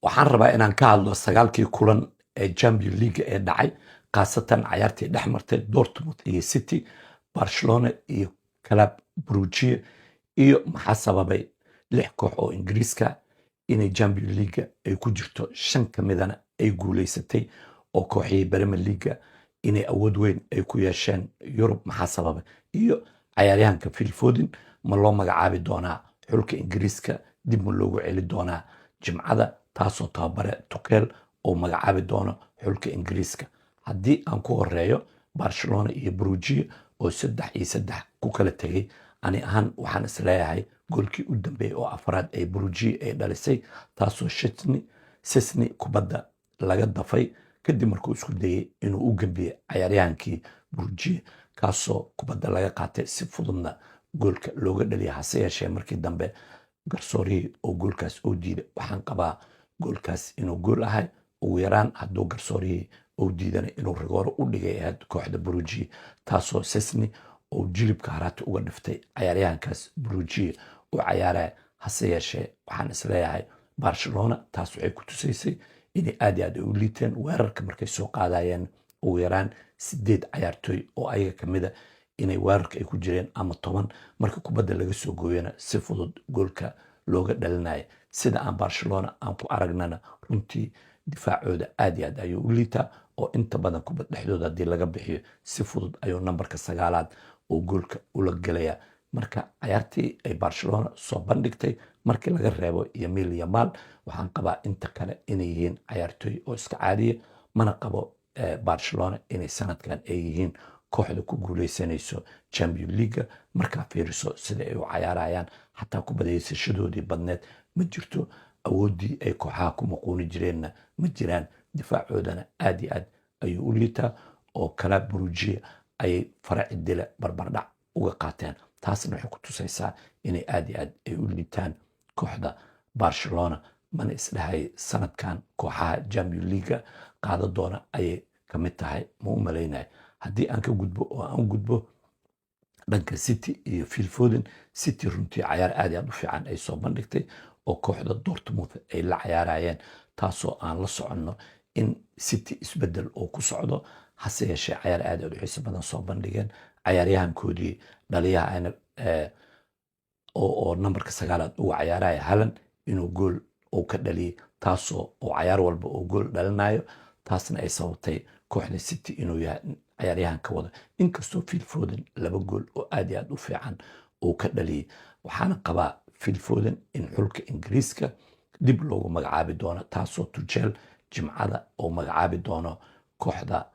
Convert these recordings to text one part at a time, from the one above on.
Waxaan rabaa inaan ka hadlo sagaalkii kulan ee Champion League ee dhacay, khaasatan cayaartii dhex martay Dortmund iyo City, Barcelona iyo Club Brugge, iyo maxaa sababay lix koox oo Ingiriiska inay Champion League ay ku jirto, shan ka midana ay guuleysatay, oo kooxihii Premier League inay awood weyn ay ku yeesheen Yurub maxaa sababay, iyo cayaaryahanka Phil Foden ma loo magacaabi doonaa xulka Ingiriiska, dib ma loogu celi doonaa Jimcada, taasoo tababare Tuchel oo magacaabi doono xulka Ingiriiska. Haddii aan ku horeeyo Barcelona iyo Brugge oo 3-3 ku kala tegay, ani ahaan waxaan isleeyahay goolkii u dambeeyey oo afraad ee Brugge ay dhalisay, taasoo Szczesny Szczesny kubadda laga dafay kadib markuu isku dayey inuu u gambiyey cayaaryahankii Brugge, kaasoo kubadda laga qaatay, si fududna goolka looga dhaliyay. Hase yeeshee markii dambe garsoorihii oo goolkaas oo diiday. Waxaan qabaa goolkaas inuu gool ahay, ugu yaraan hadduu garsoorihii uu diidana inuu rigooro u dhigay ahayd kooxda Brugge, taasoo Szczesny oo jilibka haraati uga dhiftay cayaaryahankaas Brugge u cayaaraya. Hase yeeshee waxaan isleeyahay Barcelona taas waxay ku tusaysay inay aad iyo aad ay u liiteen weerarka markay soo qaadayeen, ugu yaraan sideed cayaartooy oo ayaga kamida inay weerarka ay ku jireen ama 10. Marka kubadda laga soo gooyana si fudud goolka looga dhalinaya. Sida aan Barcelona aan ku aragnana, runtii difaacooda aad iyo aad ayuu u liitaa, oo inta badan kubad dhexdooda haddii laga bixiyo si fudud ayuu nambarka sagaalaad oo goolka ula gelaya. Marka cayaartii ay Barcelona soo bandhigtay, markii laga reebo Lamine Yamal, waxaan qabaa inta kale inay yihiin cayaartooy oo iska caadiya. Mana qabo Barcelona inay sanadkan ay yihiin kooxda ku guuleysanayso Champion League. Markaa fiiriso sida ay u cayaarayaan, xataa kubadaysashadoodii badneed ma jirto, awooddii ay kooxaha ku maquuni jireenna ma jiraan, difaacoodana aad iyo aad ayuu u liitaa, oo Club Brugge ayay faraci dila barbardhac uga qaateen. Taasna waxay ku tusaysaa inay aad iyo aad ay u liitaan kooxda Barcelona. Mana isdhahay sanadkan kooxaha Champion League qaada doona ayay ka mid tahay, ma u malaynayo. Haddii aan ka gudbo oo aan u gudbo dhanka City iyo Phil Foden, City runtii cayaar aad iyo aad u fiican ay soo bandhigtay oo kooxda Dortmund ay la cayaarayeen, taasoo aan la soconno in City isbedel oo ku socdo. Hase yeeshee cayaar aad aad u xiiso badan soo bandhigeen. Cayaaryahankoodii dhaliyaha ayna oo nambarka sagaalaad uga cayaaraya, Haaland, inuu gool uu ka dhaliyey, taasoo oo cayaar walba oo gool dhalinayo, taasna ay sababtay kooxda City inuu yahay cayaaryahan ka wada, inkastoo Phil Foden laba gool oo aad iyo aad u fiican uu ka dhaliyey. Waxaana qabaa Phil Foden in xulka Ingiriiska dib loogu magacaabi doono, taasoo Tuchel Jimcada oo magacaabi doono kooxda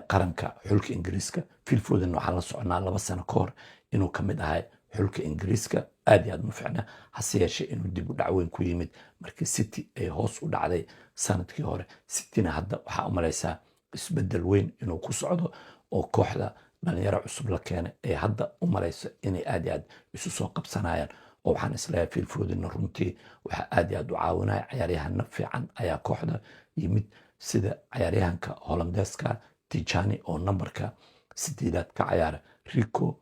qaranka xulka Ingiriiska. Phil Foden waxaan la soconaa 2 sano ka hor inuu ka mid ahay xulka Ingiriiska, aad iyo aad mu fiicna. Hase yeeshee inuu dib u dhac weyn ku yimid markii City ay hoos u dhacday sanadkii hore. Cityna hadda waxaa u malaysaa isbedel weyn inuu ku socdo, oo kooxda dhalinyaro cusub la keenay ay hadda u malayso inay aad iyo aad isu soo qabsanayaan. Oo waxaan isleeyahay Phil Fodenna runtii waxaa aad iyo aad u caawinaya ciyaaryahano fiican ayaa kooxda yimid, sida cayaaryahanka Holandeeska Tijani oo nambarka sideedaad ka cayaara, Nico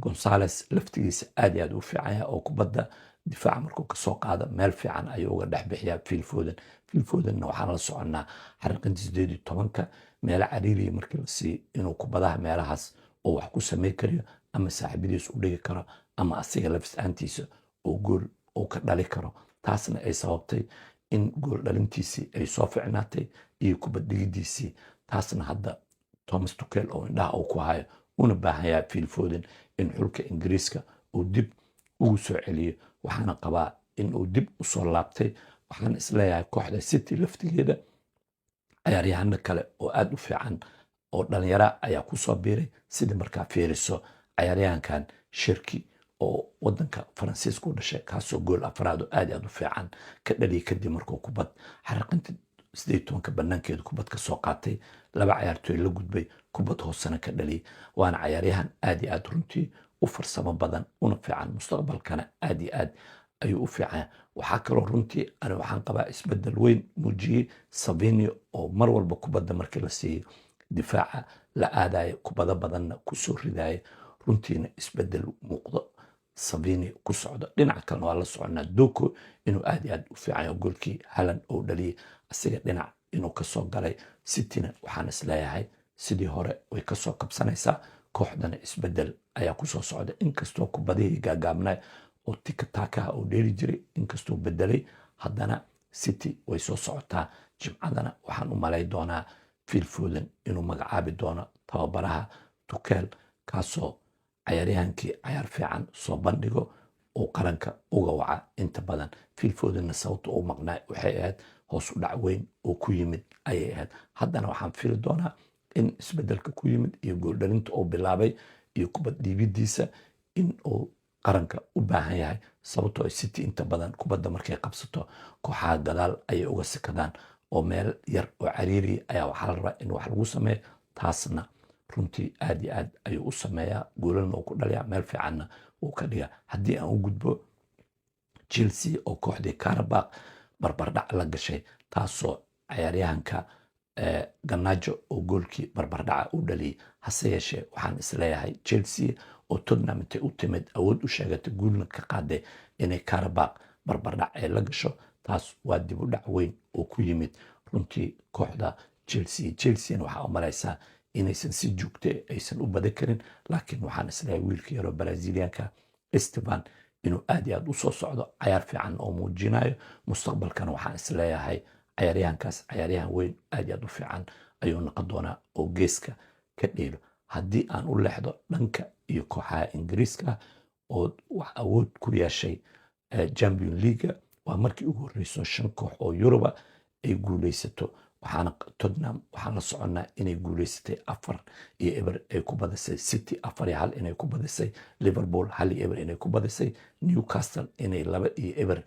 Gonzales laftigiisa aad iyo aad u fiican yahay, oo kubadda difaaca markuu kasoo qaado meel fiican ayuu uga dhex bixiyaa Phil Foden. Phil Fodenna waxaan la soconnaa xariiqinta 18-ka meelo cariiriya markii la siiyo inuu kubadaha meelahaas oo wax ku samayn karayo, ama saaxiibadiis u dhigi karo, ama asiga lafis-aantiisa oo gool uu ka dhali karo. Taasna ay sababtay in gool dhalintiisii ay soo ficnaatay iyo kubad dhigidiisii, taasna hadda Thomas Tuchel oo indhaha uu ku hayo, una baahan yahay Phil Foden in xulka Ingiriiska uu dib ugu soo celiyo. Waxaana qabaa in uu dib usoo laabtay. Waxaan isleeyahay kooxda City laftigeeda ciyaaryahano kale oo aada u fiican oo dhalinyara ayaa kusoo biiray, sidii markaa fiiriso cayaaryahankan Cherki oo wadanka Faransiiska u dhashay, kaasoo gool afraad oo aad aad u fiican ka dhaliyay kadib markuu kubad xariiqinta 18-ka banaankeeda kubad ka soo qaatay, laba cayaartooy la gudbay, kubad hoosena ka dhaliyay. Waana cayaaryahan aad iyo aad runtii u farsamo badan una fiican, mustaqbalkana aad iyo aad ayuu u fiican. Waxaa kaloo runtii ani waxaan qabaa isbedel weyn muujiyey Savinho, oo mar walba kubadda markii la siiyey difaaca la aadayo, kubado badanna kusoo ridaya, runtiina isbedel muuqdo. Savini ku socdo. Dhinaca kalena waa la soconaa Doku inuu aad iyo aad u fiican yahay, goolkii Haaland uu dhaliyay asiga dhinac inuu kasoo galay. Cityna waxaan isleeyahay sidii hore way kasoo kabsanaysaa, kooxdana isbedel ayaa kusoo socda, inkastoo kubadihii gaagaabnaa oo tiki-takaha uu dheeli jiray inkastuu bedelay, haddana City way soo socotaa. Jimcadana waxaan u malay doonaa Phil Foden inuu magacaabi doono tababaraha Tuchel, kaasoo cayaaryahankii cayaar fiican soo bandhigo uu qaranka uga waca inta badan. Phil Fodenna sababta uu maqnaa waxay ahayd hoos u dhac weyn oo ku yimid ayay ahayd. Haddana waxaan fili doonaa in isbedelka ku yimid iyo gooldhalinta uu bilaabay iyo kubad dhiibidiisa in uu qaranka u baahan yahay, sababtoo City inta badan kubadda markay qabsato kooxaha gadaal ayay uga sikadaan oo meel yar oo cariiriya ayaa waxaa la rabaa in wax lagu sameeyo. Taasna runtii aad iyo aad ayuu u sameeyaa, goolalna uu ku dhaliyaa, meel fiicanna uu ka dhigaa. Haddii aan u gudbo Chelsea oo kooxdii Qarabag barbardhac la gashay, taasoo cayaaryahanka Garnacho oo goolkii barbardhaca u dhaliyay. Hase yeeshee waxaan isleeyahay Chelsea oo Tottenham intay u timid awood u sheegatay, guulna ka qaaday, inay Qarabag barbardhac ay la gasho, taas waa dib u dhac weyn oo ku yimid runtii kooxda Chelsea. Chelseana waxaa u malaysaa inaysan si joogte aysan u badan karin, laakiin waxaan isleeyahay wiilka yaroo Brazilianka Estevao inuu aad iyo aad u soo socdo, cayaar fiican oo muujinayo. Mustaqbalkana waxaan isleeyahay cayaaryahankaas cayaaryahan weyn aad iyo aad u fiican ayuu noqon doonaa oo geeska ka dheelo. Haddii aan u leexdo dhanka iyo kooxaha Ingiriiska oo wax awood ku yeeshay Champion League-ga, waa markii ugu horreyso shan koox oo Yuruba ay guuleysato. Waxaana Tottenham waxaan la soconnaa inay guuleysatay, 4-0 ay ku badisay City, 4-1 inay ku badisay Liverpool, 1-0 inay ku badisay Newcastle, inay 2-0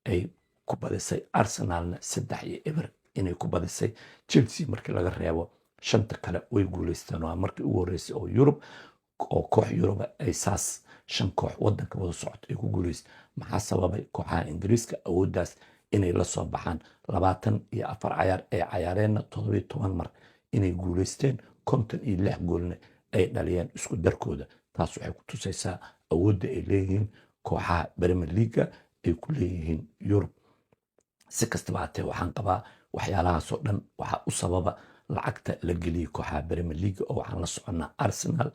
ay ku badisay Arsenalna 3-0 inay ku badisay. Chelsea markii laga reebo, shanta kale way guuleysteen. Waa markii ugu horreysay oo Yurub oo koox Yuruba ay saas shan koox wadanka wada socoto ay ku guuleysay. Maxaa sababay kooxaha Ingiriiska awooddaas inay la soo baxaan? 24 cayaar ay cayaareenna, 17 mar inay guuleysteen, 56 goolna ay dhaliyeen isku darkooda. Taas waxay ku tusaysaa awoodda ay leeyihiin kooxaha Premier League-ga ay ku leeyihiin Yurub. Si kastaba hatee, waxaan qabaa waxyaalahaasoo dhan waxaa u sababa lacagta la geliyey kooxaha Premier League, oo waxaan la soconnaa Arsenal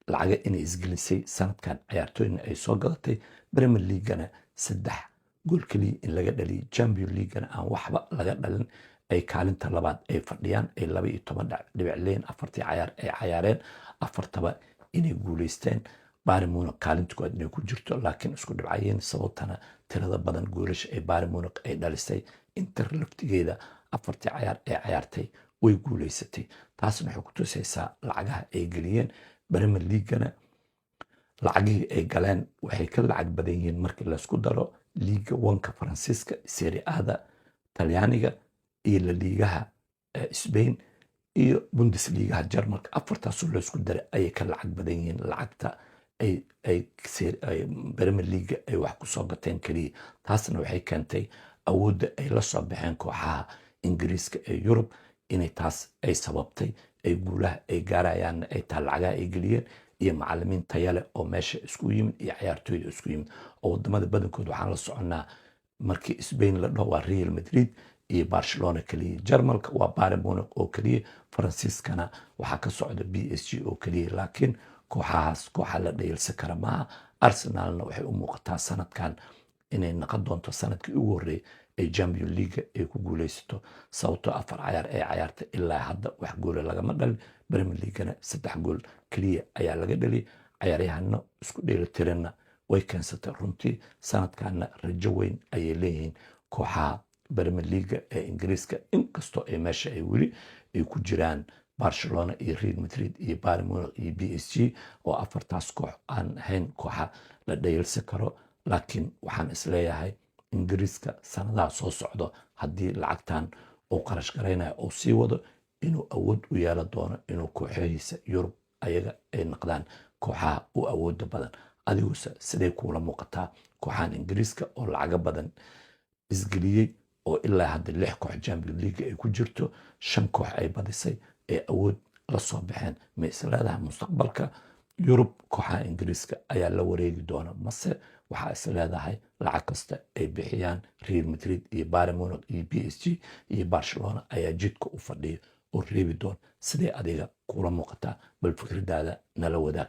lacaga inay isgelisay sanadkan, cayaartooyna ay soo gadatay, Premier League-gana saddex gool keliya in laga dhaliyay, Champion League-gana aan waxba laga dhalin, ay kaalinta labaad ay fadhiyaan, ay 12 dhibic leeyiin, afartii cayaar ay cayaareen afartaba inay guuleysteen. Bayern Munich kaalinta koowaad inay ku jirto, laakiin isku dhibcayeen, sababtana tirada badan goolasha ee Bayern Munich ay dhalisay. Inter laftigeeda afartii cayaar ee cayaartay way guuleysatay. Taasna waxay ku tusaysaa lacagaha ay geliyeen Premier League-gana. Lacagihii ay galeen waxay ka lacag badan yihiin markii laysku daro Liga wanka Faransiiska, Serie A-da Talyaaniga iyo La Ligaha Spain iyo Bundesligaha Jarmalka. Afartaasoo laysku daray ayay ka lacag badan yihiin lacagta ay Premier League ay wax kusoo gateen keliya. Taasna waxay keentay awoodda ay la soo baxeen kooxaha Ingiriiska ee Yurub inay taas ay sababtay ay guulaha ay gaarayaanna ay tahay lacagaha ay geliyeen iyo macalimiin taya leh oo meesha isku yimid iyo cayaartooyda isku yimid. Oo wadamada badankood waxaan la soconnaa markii Spain la dhaho waa Real Madrid iyo Barcelona keliya, Jarmalka waa Bayern Munich oo keliya, Faransiiskana waxaa ka socda PSG oo keliya. Laakiin kooxahaas kooxa la dhayalsan kara maaha. Arsenalna waxay u muuqataa sanadkan inay noqon doonto sanadkii ugu horreeyay ay Champion League ay ku guuleysato, sababtoo afar cayaar ay cayaartay ilaa hadda wax goola lagama dhalin. Premier League-na saddex gool keliya ayaa laga dhaliyay. Cayaaryahano isku dheelitiranna way keensatay runtii. Sanadkanna rajo weyn ayay leeyihiin kooxaha Premier League ee Ingiriiska, inkastoo ay meesha ay weli ay ku jiraan Barcelona iyo Real Madrid iyo Bayern Munich iyo PSG, oo afartaas koox aan ahayn kooxa la dhayalsan karo. Laakiin waxaan isleeyahay Ingiriiska sanadaha soo socdo, haddii lacagtan uu qarash garaynayo uu sii wado, inuu awood u yeelan doono inuu kooxahiisa Yurub ayaga ay noqdaan kooxaha u awooda badan. Adiguse siday kuula muuqataa kooxahan Ingiriiska oo lacago badan isgeliyey, oo ilaa hadda lix koox Champion League ay ku jirto, shan koox ay badisay, ee awood la soo baxeen? Ma isleedahay mustaqbalka Yurub kooxaha Ingiriiska ayaa la wareegi doona, mase waxaa is leedahay lacag kasta ay bixiyaan Real Madrid iyo Bayern Munich iyo PSG iyo Barcelona ayaa jidka u fadhiya oo reebi doona? Sidee adiga kula muuqataa? Bal fikradaada nala wadaag.